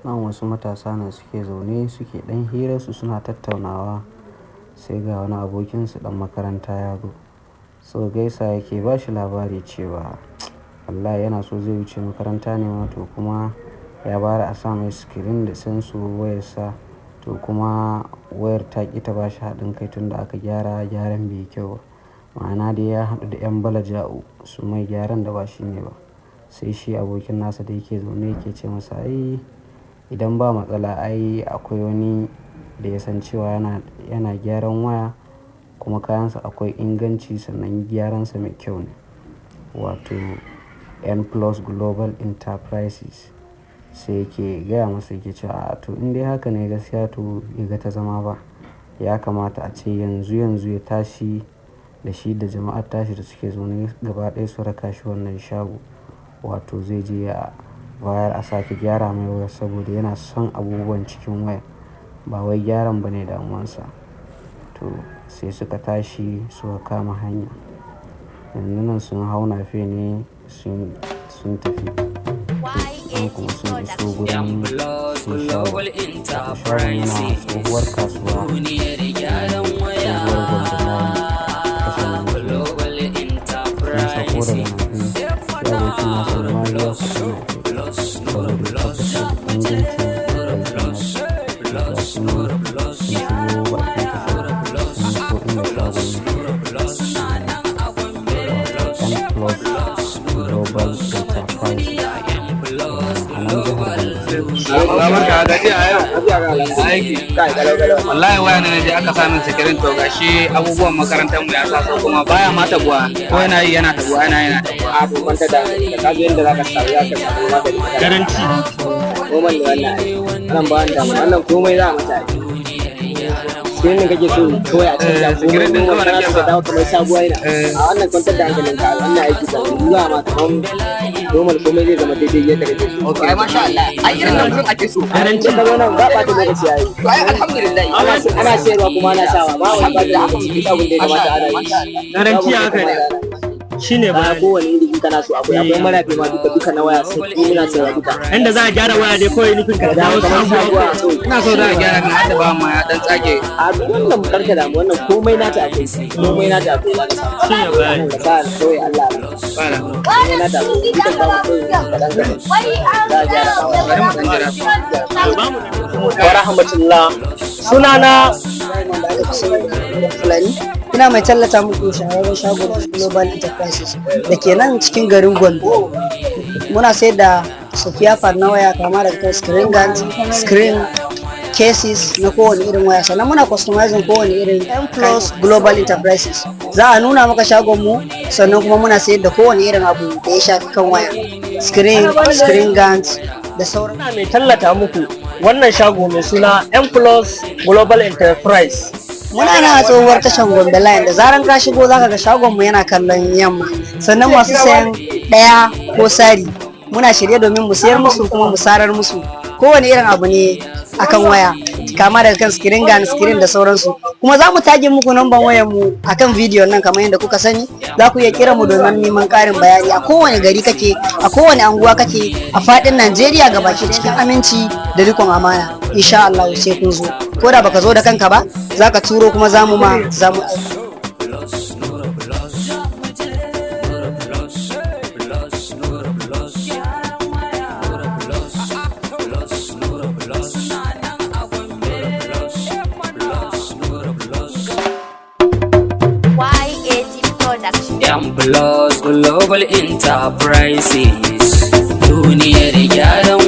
Nan wasu matasa ne suke zaune suke ɗan hirarsu suna tattaunawa, sai ga wani abokinsu ɗan makaranta ya zo. So gaisa yake ba shi labari cewa wallahi yana so zai wuce makaranta ne ma, to kuma ya bayar a sa mai screen da sensor wayarsa, to kuma wayar ta ƙi ta ba shi haɗin kai tun da aka gyara, gyaran bai yi kyau ba. Ma'ana dai ya haɗu da 'yan balaja'u su mai gyaran da ba shi ne ba. Sai shi abokin nasa da yake zaune yake ce masa, "Ai idan ba matsala ai akwai wani da ya san cewa yana gyaran waya kuma kayansa akwai inganci, sannan gyaransa mai kyau ne." Wato N Plus Global Enterprises. Sai yake gaya masa yake cewa, "A to in dai haka ne gaskiya to bai ga ta zama ba. Ya kamata a ce yanzu yanzu ya tashi da shi da jama'ar tashi da suke zaune gaba ɗaya su raka shi wannan shago." Wato zai je ya bayar a sake gyara mai wayar saboda yana son abubuwan cikin wayar. Ba wai gyaran ba ne damuwansa. To sai suka tashi suka kama hanya. Yanzu nan sun hau nafe ne sun tafi. To nan kuma sun iso gurin shi shagon. Wato shagon yana tsohuwar kasuwa, tsohuwar Gombe line, tashar nan kenan. Sun sauko daga nafe, shi abokin nasa ma ya biya kuɗin nafe saboda ya tabbatar da ingancin aikin nasu. To gasu nan sun shigo bakin tashar, sun iso inda shagon yake. Wato N Plus Global Enterprises. A nan jihar Gombe suke. Barka gajiya yau. Aiki. Wallahi waya ne je aka samun screen, to gashi abubuwan makarantar mu ya taso kuma baya ma tabuwa, ko yana yi yana tabuwa, yana tabuwa. A to, kwanta da hankali, ka zo yadda za ka samu magani. Garanti. Komai ne wannan, ai wannan ba wani damuwa, wannan komai za a mata, ai screen din kake so kawai a canza komai. Screen din normal kawai kana nake so ka so. Dawo kamar sabuwa yana. Eh. A wannan, kwantar da hankalin ka, wannan aiki ka yanzu za a ma kamar normal, komai zai zama daidai yadda kake so. Okay. Ai masha Allah, ai irin nan gurin ake so. Garanti. Ka zo nan ba ɓata lokaci ai. To ai alhamdulillah. Ana sayarwa kuma ana sawa, ba wani ɓata lokaci, duk abin da ya kamata ana yi. Garanti haka ne. Shine ba ba. Kowane iri in kana so akwai, akwai marafi ma, duka duka na waya sai muna sayarwa duka. Inda za a gyara waya dai kawai nufin ka dawo kamar sabuwa. Sabuwa. Ina so za a gyara min hadda ba ma ya dan tsage. A wannan karka damu, wannan komai nata akwai, komai nata akwai, za ka samu. Shine bayani. Ka sa kawai Allah na Fara. Komai nata akwai, dukan babu, kawai kaɗan kaɗan za a gyara. Bari mu dan jira. Wa rahmatullah. Sunana wanda aka fi sani da Fulani. Ina mai tallata muku shahararren shagon Global Enterprises da ke nan cikin garin Gombe. Muna sayar da spare part na waya, kama daga kan screen guards, screen cases na kowane irin waya, sannan muna customizing kowane irin. M Plus Global Enterprises, za a nuna maka shagon mu, sannan kuma muna sayar da kowane irin abu da ya shafi kan waya, screen, screen guards da sauran. Ina mai tallata muku wannan shago mai suna M Plus Global Enterprise. Muna nan a tsohuwar tashan Gombe line, da zaran ka shigo zaka ga shagon mu yana kallon yamma. Sannan masu sayan ɗaya ko sari, muna shirye domin mu sayar musu kuma mu sarar musu kowane irin abu ne akan waya, kama daga kan screen guard, screen da sauransu. Kuma za mu tagging muku namban wayar mu akan bidiyon nan. Kamar yadda kuka sani, za ku iya kira mu domin neman ƙarin bayani. A kowane gari kake, a kowane anguwa kake a faɗin Najeriya gabaki, cikin aminci da rikon amana insha Allah. Sai kun zo, ko da baka zo da kanka ba, za ka turo kuma za mu ma za mu aika. Plus, Nura Plus, Nura Plus, Plus, Nura Plus, Nura Plus, Plus, Nura Plus, Nura Plus, Plus, Nura Plus. YAT Production. M Plus Global Enterprises, duniyar gyaran